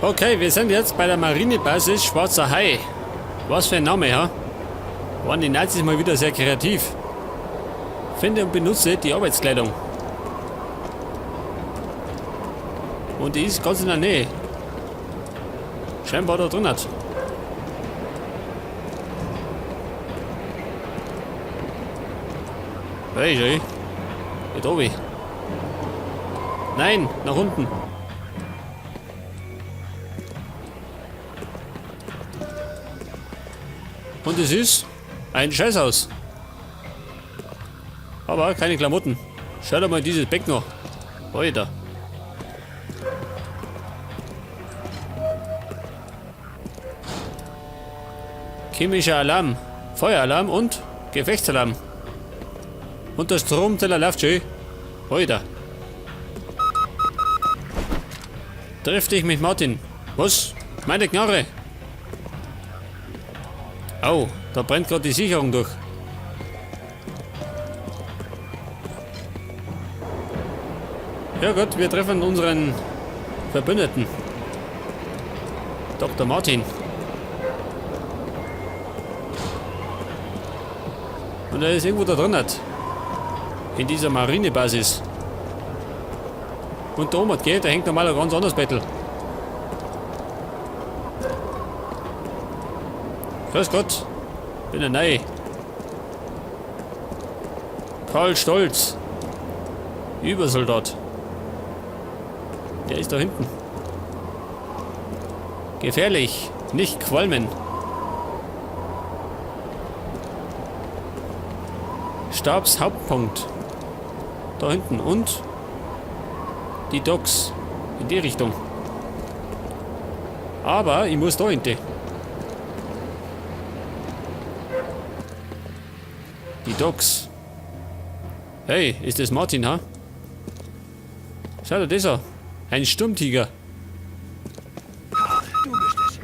Okay, wir sind jetzt bei der Marinebasis Schwarzer Hai. Was für ein Name, ha? Waren die Nazis mal wieder sehr kreativ. Finde und benutze die Arbeitskleidung. Und die ist ganz in der Nähe. Scheinbar da drin hat. Hey, hey. Geht obi. Nein, nach unten. Und es ist ein Scheißhaus. Aber keine Klamotten. Schau dir mal dieses Becken an. Alter. Chemischer Alarm, Feueralarm und Gefechtsalarm. Und der Stromteller läuft schön. Alter. Triff dich mit Martin. Was? Meine Knarre. Au, da brennt gerade die Sicherung durch. Ja gut, wir treffen unseren Verbündeten. Dr. Martin. Und er ist irgendwo da drin. Hat. In dieser Marinebasis. Und da oben, gell, da hängt normal ein ganz anderes Bettel. Grüß Gott. Bin ja neu. Karl Stolz. Übersoldat. Der ist da hinten. Gefährlich. Nicht qualmen. Stabshauptpunkt. Da hinten. Und die Docks. In die Richtung. Aber ich muss da hinten. Die Docks. Hey, ist das Martin, ha? Schau dir das an. Ein Sturmtiger. Karl, du bist es.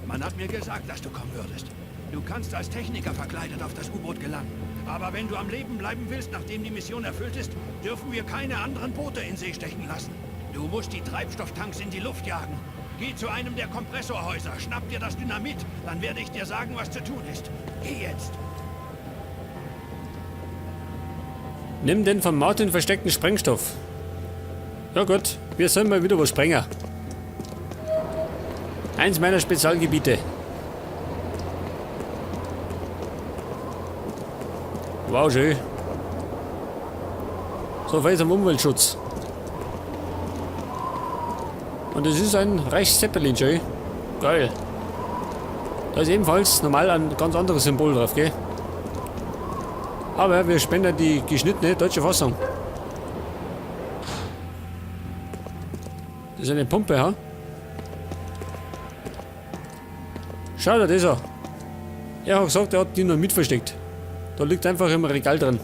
Man hat mir gesagt, dass du kommen würdest. Du kannst als Techniker verkleidet auf das U-Boot gelangen. Aber wenn du am Leben bleiben willst, nachdem die Mission erfüllt ist, dürfen wir keine anderen Boote in See stechen lassen. Du musst die Treibstofftanks in die Luft jagen. Geh zu einem der Kompressorhäuser, schnapp dir das Dynamit, dann werde ich dir sagen, was zu tun ist. Geh jetzt. Nimm den von Martin versteckten Sprengstoff. Ja gut, wir sollen mal wieder was sprengen. Eins meiner Spezialgebiete. Wow, schön. So viel zum Umweltschutz. Und es ist ein Reichszeppelin, schön. Geil. Da ist ebenfalls normal ein ganz anderes Symbol drauf, gell? Aber wir spenden die geschnittene deutsche Fassung. Das ist eine Pumpe, ha? Schau dir das an. Er hat gesagt, er hat Dynamit versteckt. Da liegt einfach im Regal drin.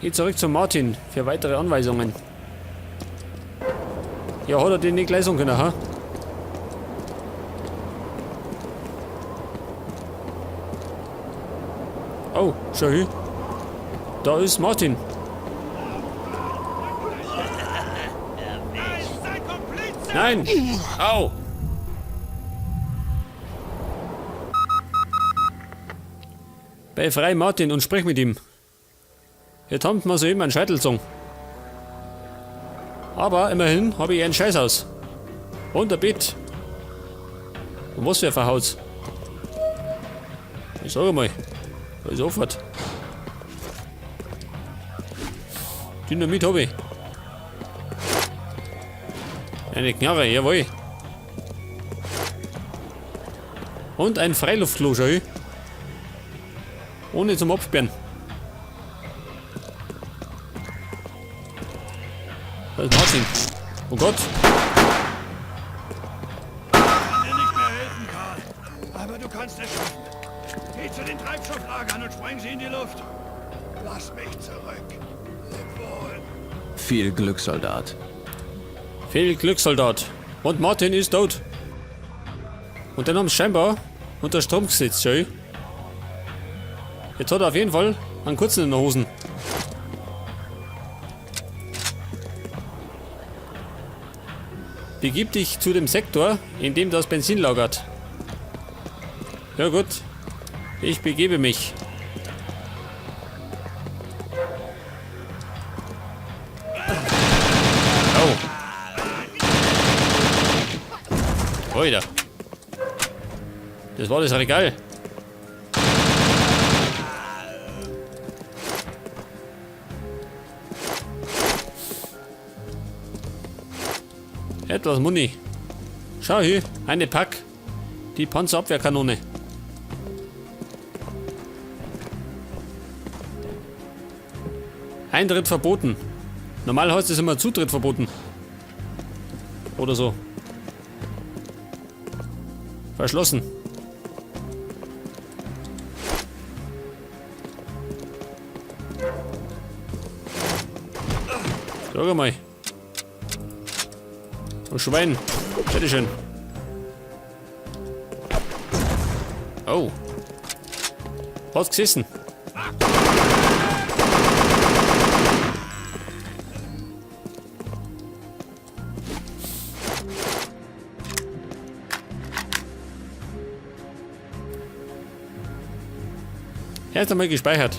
Geh zurück zu Martin für weitere Anweisungen. Ja, hat er den nicht gleich sagen können, ha? Oh, schau hin. Da ist Martin. Nein! Au! Befrei Martin und sprich mit ihm. Jetzt haben wir soeben einen Scheitel gezogen. Aber immerhin habe ich ein Scheißhaus. Und ein Bett. Und was für ein Verhaus. Ich sage mal, da ist Auffahrt. Dynamit habe ich. Eine Knarre, jawohl. Und ein Freiluftklo, schau ich. Ohne zum Absperren. Da ist Martin. Oh Gott. Ich kann dir nicht mehr helfen, Karl. Aber du kannst es schaffen. Geh zu den Treibstofflagern und spreng sie in die Luft. Lass mich zurück. Leb wohl. Viel Glück, Soldat. Viel Glück, Soldat. Und Martin ist tot. Und dann haben sie scheinbar unter Strom gesetzt, schau. Jetzt hat er auf jeden Fall einen kurzen in den Hosen. Begib dich zu dem Sektor, in dem das Benzin lagert. Ja gut. Ich begebe mich. Oh. Oida. Das war das Regal. Etwas Muni. Schau hier, eine Pack. Die Panzerabwehrkanone. Eintritt verboten. Normal heißt es immer Zutritt verboten. Oder so. Verschlossen. Schau mal. Oh Schwein. Bitteschön. Oh. Was gesessen? Erst einmal gespeichert.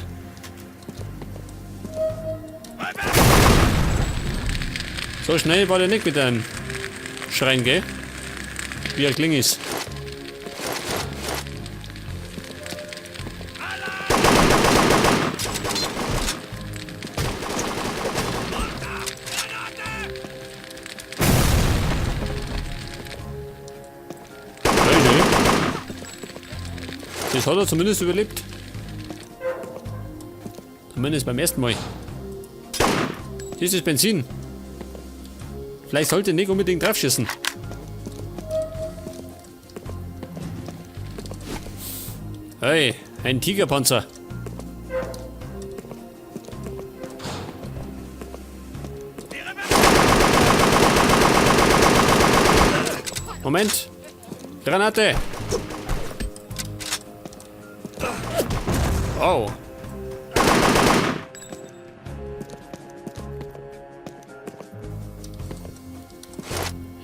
So schnell war der nicht mit einem Schrein, gell? Wie er kling ist. Das hat er zumindest überlebt. Zumindest beim ersten Mal. Hier ist das Benzin. Vielleicht sollte ich nicht unbedingt draufschießen. Hey, ein Tigerpanzer. Moment. Granate. Oh.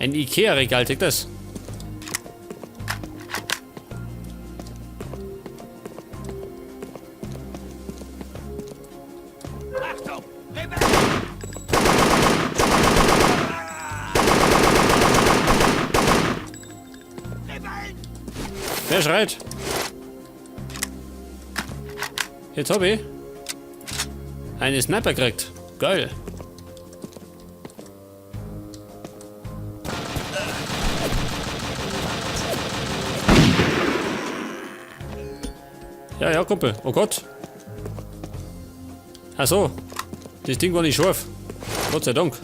Ein Ikea-Regal, zeigt das. Achtung! Rebellen! Wer schreit? Jetzt hab ich eine Sniper gekriegt. Geil. Ja, ja, Kumpel. Oh Gott. Ach so. Das Ding war nicht scharf. Gott sei Dank.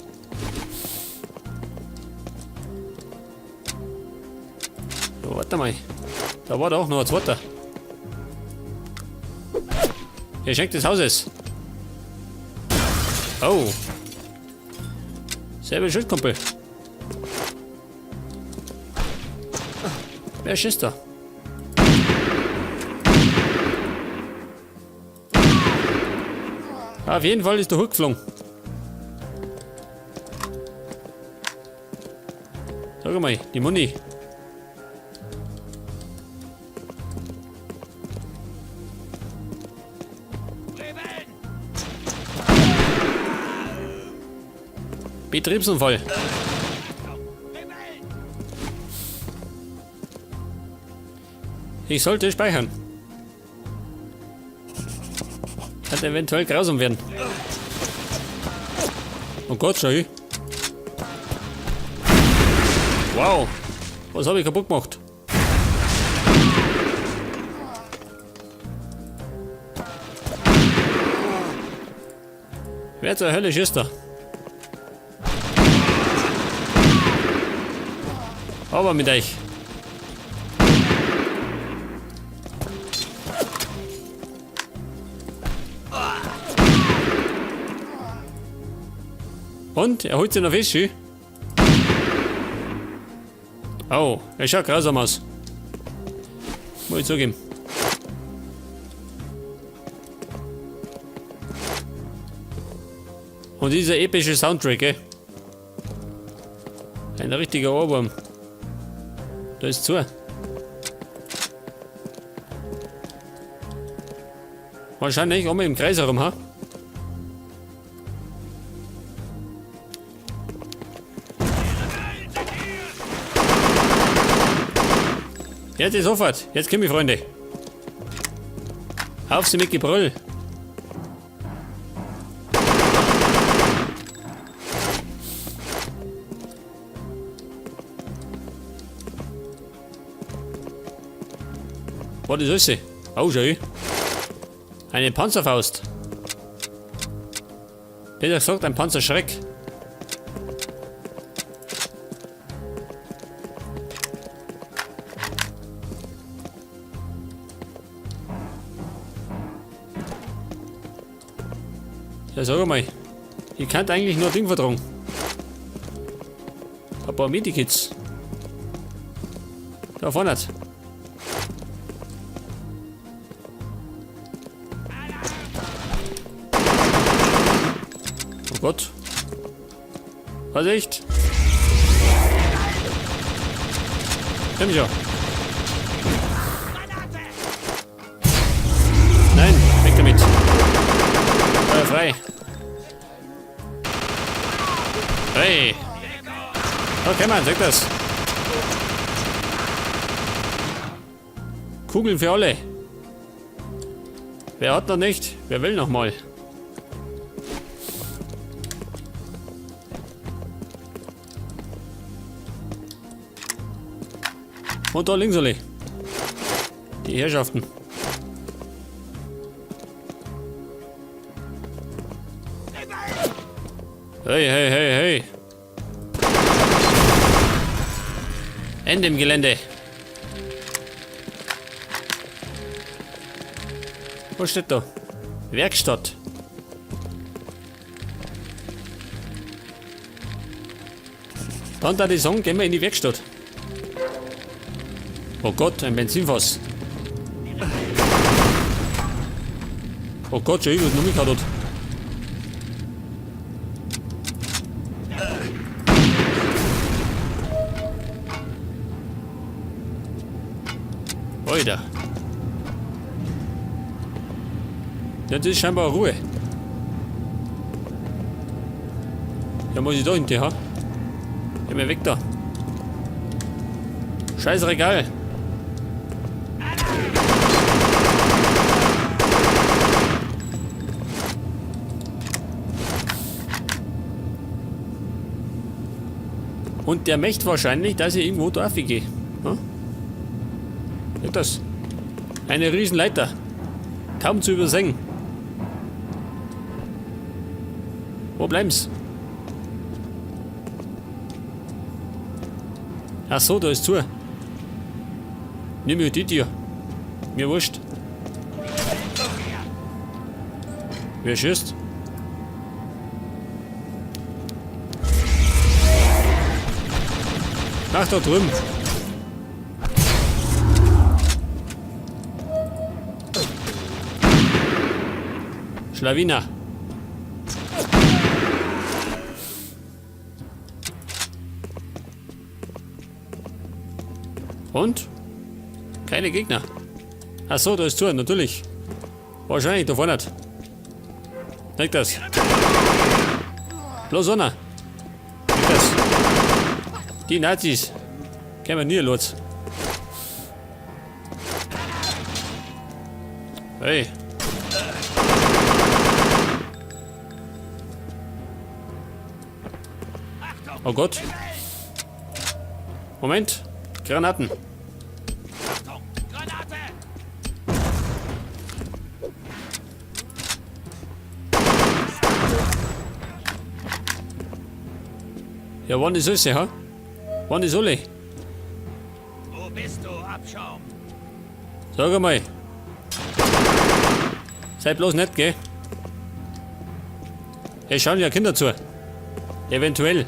So, warte mal. Da war da auch noch ein zweiter. Geschenk des Hauses. Oh. Selbe Schuld, Kumpel. Wer schießt da? Auf jeden Fall ist der Hook geflogen. Sag mal, die Muni. Betriebsunfall. Ich sollte speichern. Kann eventuell grausam werden. Oh Gott, schau ich. Wow. Was habe ich kaputt gemacht? Wer zur Hölle schießt da? Aber mit euch. Und? Er holt sich noch Fisch, hm? Oh, er schaut grausam aus. Muss ich zugeben. Und dieser epische Soundtrack, ey. Ein richtiger Ohrwurm. Da ist zu. Wahrscheinlich einmal im Kreis herum, ha? Jetzt ist sofort. Jetzt komm ich, Freunde. Auf sie mit Gebrüll. Was ist das? Oh, schön. Eine Panzerfaust. Besser gesagt, ein Panzerschreck. Ja, sag mal. Ich kann eigentlich nur Ding vertragen. Ein paar Medikits. Da vorne. Oh Gott. Vorsicht! Komm schon. Nein, weg damit. Feuer frei. Hey. Okay, Mann, sag das. Kugeln für alle. Wer hat noch nicht? Wer will noch mal? Und da links alle. Die Herrschaften. Hey, hey, hey, hey. Ende im Gelände. Was steht da? Werkstatt. Dann da die sagen, gehen wir in die Werkstatt. Oh Gott, ein Benzinfass. Oh Gott, schon irgendwas noch mitgehauen hat. Alter. Ja, das ist scheinbar Ruhe. Ja, muss ich da hinten, ha? Geh mir weg da. Scheiß Regal. Und der möchte wahrscheinlich, dass ich irgendwo drauf gehe. Hm? Das. Eine Riesenleiter. Kaum zu übersehen. Wo bleiben's? Ach so, da ist zu. Nimm mir die Tür. Mir wurscht. Wer schießt? Ach, da drüben. Schlawiner. Und? Keine Gegner. Ach so, da ist zu, natürlich. Wahrscheinlich da vorne. Nicht das. Los, einer. Nicht das. Die Nazis. Kämen nie los. Hey. Oh Gott. Moment. Granaten. Achtung! Granate! Ja, wann ist es, ha? Wann ist alle? Wo bist du, Abschaum? Sag einmal. Sei bloß nett, gell? Es schauen ja Kinder zu. Eventuell.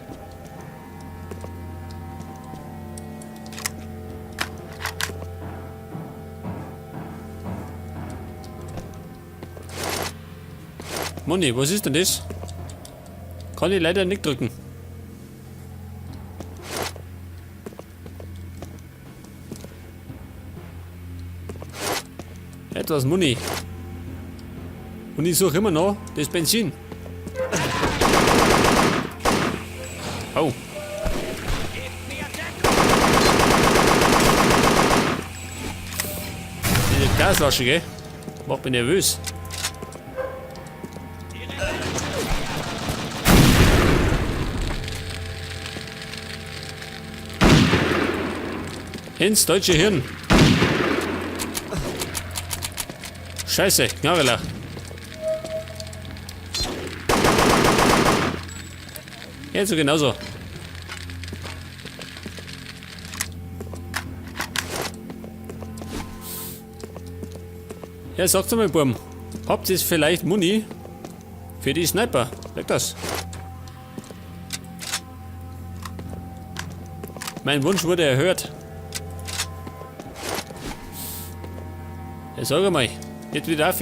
Moni, was ist denn das? Kann ich leider nicht drücken. Etwas Muni. Und ich suche immer noch das Benzin. Oh. Diese Gasflasche, gell? Macht mich nervös. Ins deutsche Hirn. Scheiße, Knarrela. Jetzt so genauso. Ja, sagt's mal, Burm. Habt ihr vielleicht Muni für die Sniper? Leg das. Mein Wunsch wurde erhört. Ja, sag einmal, jetzt wieder auf.